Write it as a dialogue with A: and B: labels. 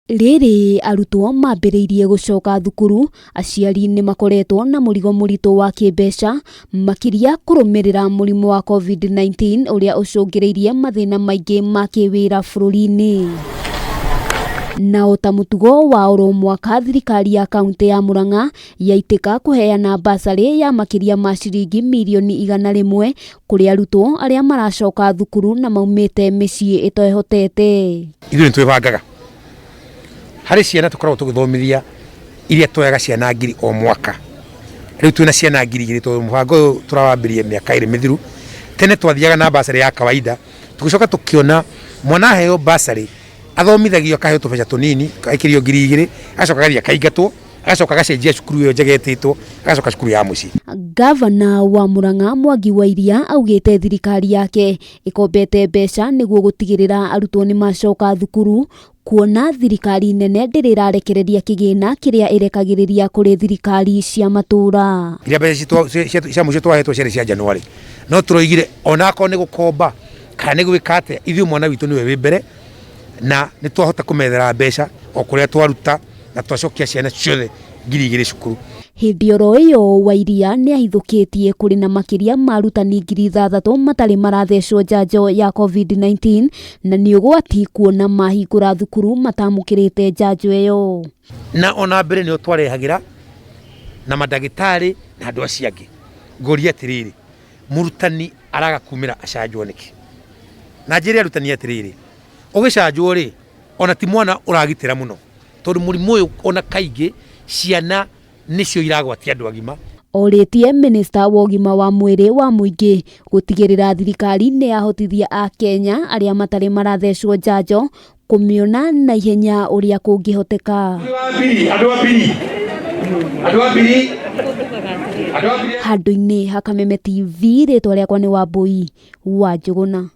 A: Rĩrĩ arutwo mambĩrĩirie gũcoka thukuru, aciari nĩ makoretwo na mũrigo mũritũ wa kĩmbeca, makĩria kũrũmĩrĩra mũrimũ wa COVID-19 ũrĩa ũcũngĩrĩirie mathĩna maingĩ ma kĩwĩra bũrũri-inĩ. Na o ta mũtugo wa oro mwaka thirikari ya kauntĩ ya Murang'a yaitĩka kũheana basarĩ ya makĩria ma ciringi mirioni 100 kũrĩ arutwo arĩa maracoka thukuru na maumĩte mĩciĩ ĩtehotete.
B: Ithuĩ nĩ twĩbangaga harĩ ciana tũkoragwo tũgĩthomithia iria twoyaga ciana 1000 o mwaka. Rĩu twĩna ciana 2000 tondũ mũbango ũyũ tũrawambĩrĩria mĩaka 2 mĩthiru. Tene twathiaga na basarĩ ya kawaida, tũgĩcoka tũkĩona mwana aheo basarĩ athomithagio akaheo tũbeca tũnini, agaikĩrio 2000, agacoka agathiĩ akaingatwo, agacoka agacenjia cukuru ĩyo njega ĩtĩtwo, agacoka cukuru ya mũciĩ.
A: Ngavana wa Murang'a Mwangi wa Iria augĩte thirikari yake ĩkombete mbeca nĩguo gũtigĩrĩra arutwo nĩ macoka thukuru kuona thirikari nene ndĩrĩ ĩrarekereria kĩgĩna kĩrĩa ĩrekagĩrĩria kũrĩ thirikari cia matũũra.
B: Iria mbeca cia mũico twahetwo ciarĩ cia January, no tũroigire onakorwo nĩ gũkomba kana nĩ gwĩka atĩa, ithuĩ mwana witũ nĩwe wĩ mbere na nĩ twahota kũmethera mbeca o kũrĩa twaruta na twacokia ciana ciothe 2000 cukuru.
A: Hĩndĩ oro ĩyo Wairia nĩahithũkĩtie kũrĩ na makĩria ma arutani 6000 matarĩ marathecwo njanjo ya COVID-19 na nĩ ũgwati kuona mahingũra thukuru matamũkĩrĩte njanjo ĩyo.
B: Na ona mbere nĩo twarehagĩra na mandagĩtarĩ na andũ acio angĩ. Ngũria atĩrĩrĩ, mũrutani araga kumĩra acanjwo nĩkĩ? Na njĩre arutani atĩrĩrĩ, ũgĩcanjwo rĩ, ona ti mwana ũragitĩra mũno, tondũ mũrimũ ũyũ ona kaingĩ ciana nĩcio iragwatia andũ agima.
A: Orĩtie minista wa ũgima wa mwĩrĩ wa mũingĩ gũtigĩrĩra thirikari nĩ yahotithia Akenya arĩa matarĩ marathecwo njanjo kũmĩona na ihenya ũrĩa kũngĩhoteka. Handũ-inĩ ha Kameme TV, rĩtwa rĩakwa nĩ Wambui wa Njũgũna.